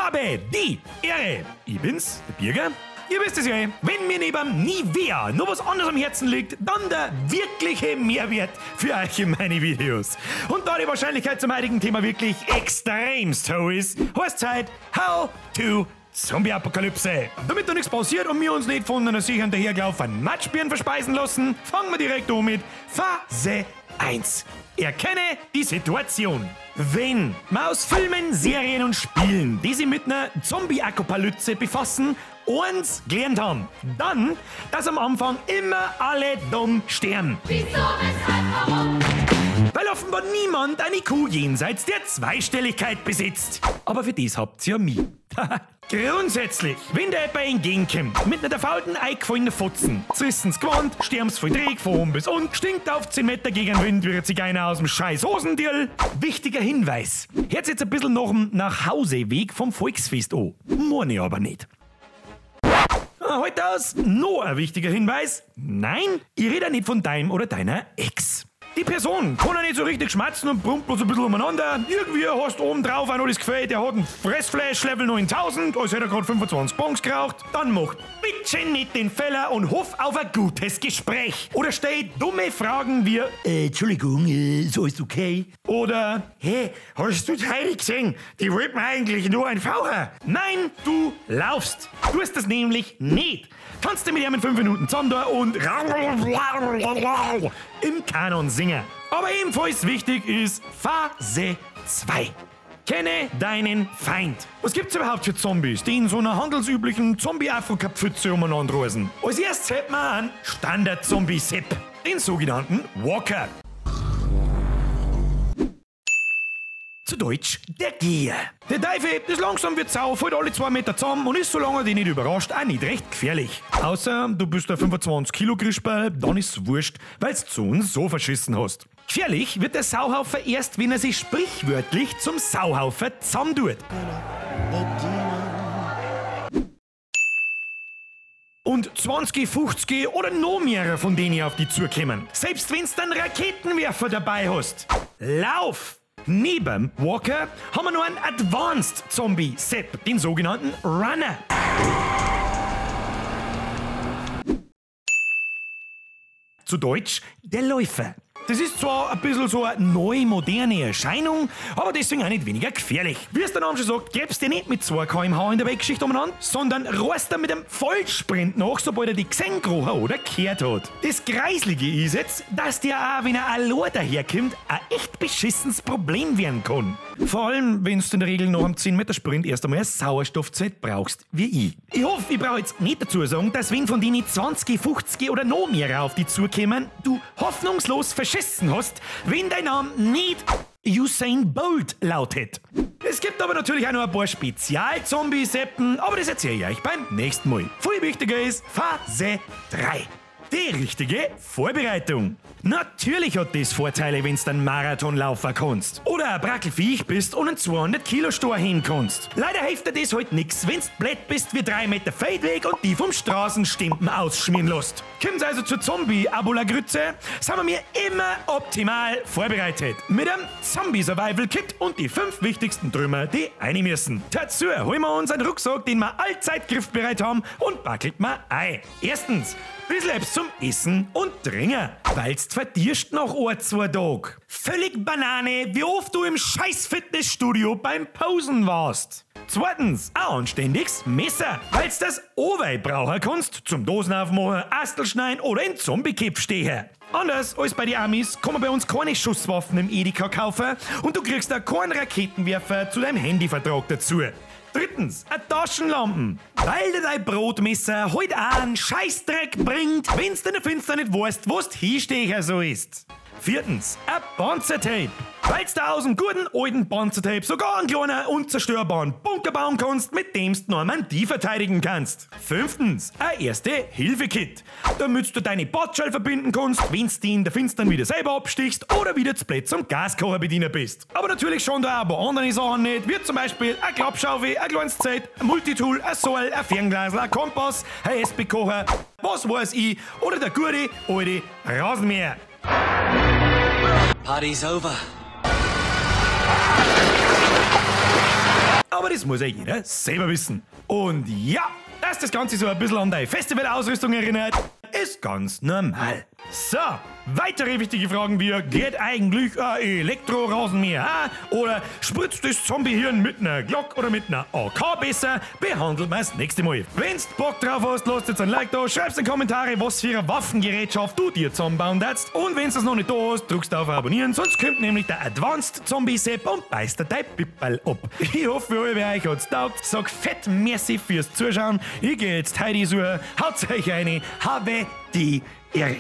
Habe die Ehre! Ich bin's, der Birger. Ihr wisst es ja, wenn mir neben Nivea noch was anderes am Herzen liegt, dann der wirkliche Mehrwert für euch in meine Videos. Und da die Wahrscheinlichkeit zum heutigen Thema wirklich extremst hoch ist, heißt es heute How to Zombie-Apokalypse. Damit da nichts passiert und wir uns nicht von einer sicheren dahergelaufenen Matschbirnen verspeisen lassen, fangen wir direkt an mit Phase 1. Erkenne die Situation. Wenn man aus Filmen, Serien und Spielen, die sich mit einer Zombie-Apokalypse befassen, eins gelernt haben, dann, dass am Anfang immer alle dumm sterben. Wieso, weshalb, warum? Weil offenbar niemand eine IQ jenseits der Zweistelligkeit besitzt. Aber für das habt ihr ja mich. Grundsätzlich, wenn der jemand entgegenkommt, mit einer faulten, eingefallenen Fotzen, zerrissen's Gewand, sterben's voll Dreck von oben bis unten, stinkt auf 10 Meter gegen den Wind, wird sich einer aus dem scheiß Hosendirl. Wichtiger Hinweis, hört's jetzt ein bisschen nach dem Nachhauseweg vom Volksfest an. Meine ich aber nicht. Heute aus noch ein wichtiger Hinweis. Nein, ich rede nicht von deinem oder deiner Ex. Die Person kann ja nicht so richtig schmatzen und brummt bloß ein bisschen umeinander. Irgendwie hast du oben drauf auch noch das Gefühl, der hat ein Fressflash Level 9000, als hätte er gerade 25 Bongs geraucht. Dann macht bitte nicht den Feller und hoff auf ein gutes Gespräch. Oder stell dumme Fragen wie Entschuldigung, so ist okay. Oder hey, hast du die Heidi gesehen? Die wollte mir eigentlich nur ein Faucher. Nein, du laufst. Du hast das nämlich nicht. Kannst du mit ihm in 5 Minuten zusammen da und im Kanon singen. Aber ebenfalls wichtig ist Phase 2. Kenne deinen Feind. Was gibt's überhaupt für Zombies, die in so einer handelsüblichen Zombie-Afrika-Pfütze umeinander reisen? Als erstes hätten wir einen Standard-Zombie-Sepp, den sogenannten Walker. Zu Deutsch, der Geher. Der Teufel ist langsam wird sau, fällt alle 2 Meter zusammen und ist, solange er dich nicht überrascht, auch nicht recht gefährlich. Außer du bist der 25 Kilo Grischball, dann ist's wurscht, weil's zu uns so verschissen hast. Gefährlich wird der Sauhaufer erst, wenn er sich sprichwörtlich zum Sauhaufer zusammentut. Und 20, 50 oder noch mehrere von denen auf die zukommen. Selbst wenn's dann Raketenwerfer dabei hast. Lauf! Neben Walker haben wir noch einen Advanced Zombie Sepp, den sogenannten Runner. Zu Deutsch, der Läufer. Das ist zwar ein bisschen so eine neu moderne Erscheinung, aber deswegen auch nicht weniger gefährlich. Wie es der Name schon sagt, gibst dir nicht mit 2 km/h in der Weggeschichte umeinander, sondern rohrst dann mit einem Vollsprint nach, sobald er die gesehen oder gehört hat. Das Kreislige ist jetzt, dass der auch, wenn er allein daherkommt, ein echt beschissenes Problem werden kann. Vor allem, wenn du in der Regel nach einem 10-Meter-Sprint erst einmal ein Sauerstoffzelt brauchst, wie ich. Ich hoffe, ich brauche jetzt nicht dazu sagen, dass wenn von denen 20, 50 oder noch mehr auf die zukommen, du hoffnungslos verschissen hast, wenn dein Name nicht Usain Bolt lautet. Es gibt aber natürlich auch noch ein paar Spezial-Zombie-Seppen, aber das erzähle ich euch beim nächsten Mal. Viel wichtiger ist Phase 3. Die richtige Vorbereitung. Natürlich hat das Vorteile, wenn's dann Marathonlaufer kannst. Oder ein Brackelviech bist und einen 200 Kilo Stor hin kannst. Leider hilft dir das halt nix, wenn's blöd bist wie 3 Meter Feldweg und die vom Straßenstimpen ausschmieren lässt. Kommt's also zur Zombie-Abula-Grütze, sind wir mir immer optimal vorbereitet. Mit einem Zombie-Survival-Kit und die 5 wichtigsten Trümmer, die rein müssen. Dazu holen wir uns einen Rucksack, den wir allzeit griffbereit haben und backelt mal ein. Erstens, bisschen etwas zum Essen und Trinken, weil's verdierst noch ein, 2 Tage. Völlig Banane, wie oft du im scheiß Fitnessstudio beim Posen warst. Zweitens, ein anständiges Messer, weil's das Owei brauchen kannst, zum Dosen aufmachen, Astel schneiden oder in Zombie-Käpf stehen. Anders als bei den Amis kann man bei uns keine Schusswaffen im Edeka kaufen und du kriegst auch keinen Raketenwerfer zu deinem Handyvertrag dazu. Drittens, eine Taschenlampen. Weil dir dein Brotmesser heute auch einen Scheißdreck bringt, wenn's in der Finster nicht weißt, wo's hinstechen so ist. Viertens, ein Panzertape. Weil's da aus dem guten alten Panzertape sogar einen kleinen, unzerstörbaren Bunker bauen kannst, mit dem du Normandie verteidigen kannst. Fünftens, ein Erste-Hilfe-Kit. Damit du deine Batschall verbinden kannst, wenn's die in der Finstern wieder selber abstichst oder wieder zu blöd zum Gaskocherbediener bist. Aber natürlich schon da auch ein paar andere Sachen nicht, wie zum Beispiel eine Klappschaufel, ein kleines Zelt, ein Multitool, ein Seil, ein Fernglas, ein Kompass, ein SB-Kocher, was weiß ich, oder der gute alte Rasenmäher. Party's over. Aber das muss ja jeder selber wissen. Und ja, dass das Ganze so ein bisschen an deine Festivalausrüstung erinnert, ist ganz normal. So, weitere wichtige Fragen wie: Geht eigentlich ein Elektrorasenmäher auch? Oder spritzt das Zombiehirn mit einer Glock oder mit einer AK besser? Behandeln wir das nächste Mal. Wenn's Bock drauf hast, lasst jetzt ein Like da, schreibst in Kommentare, was für eine Waffengerätschaft du dir zusammenbauen darfst. Und wenn's das noch nicht da hast, drückst du auf Abonnieren, sonst kommt nämlich der Advanced Zombie Sepp und beißt dir dein Pipperl ab. Ich hoffe, bei euch hat's taugt. Sag fett merci fürs Zuschauen. Ich geh jetzt Heidi suchen. Haut euch eine. Habe die Ehre.